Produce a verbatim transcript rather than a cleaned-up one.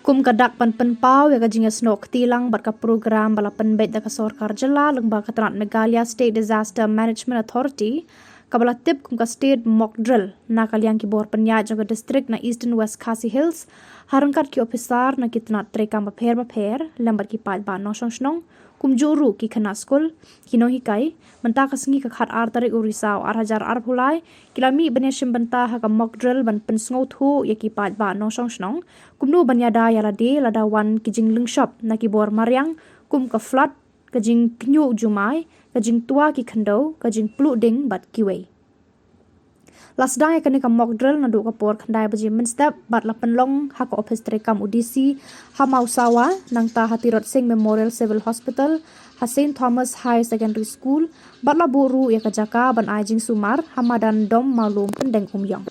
Kum ka dak ban pynpaw ïa ka jingïasnoh kti lang bad ka program ba la pynbeit da ka sorkar jylla lyngba ka tnat Meghalaya State Disaster Management Authority, kaba la tip kum ka State Mock Drill, na ka liang ki bor pynïaid jong ka district na Eastern West Khasi Hills, ha ryngkat ki ophisar na ki tnat treikam bapher bapher, lem bad ki paidbah nongshong shnong, kumjuh ruh ki khynnah skul, ki nonghikai. Mynta ka sngi ka khatar tarik u Risaw ar hajar arphew lai, ki la mih ban ïashim bynta ha ka mock drill ban pynsngewthuh ïa ki paidbah nongshong shnong kumno ban ïada ïa lade lada wan ki jinglyngshop na ki bor mariang, kum ka flood, ka jingkhñiuh jumai, ka jingtwa ki khyndew, ka jingpluh ding bad kiwei. La sdang ïa kane ka mock drill naduh ka por khyndai baje mynstep bad la pynlong ha ka ophis treikam u D C ha Mawsawa, nangta ha Tirot Sing Memorial Civil Hospital, ha Saint Thomas Higher Secondary School, bad la buh ruh ïa ka jaka ban ai jingsumar ha madan Dom Mawlum Pyndengumiong.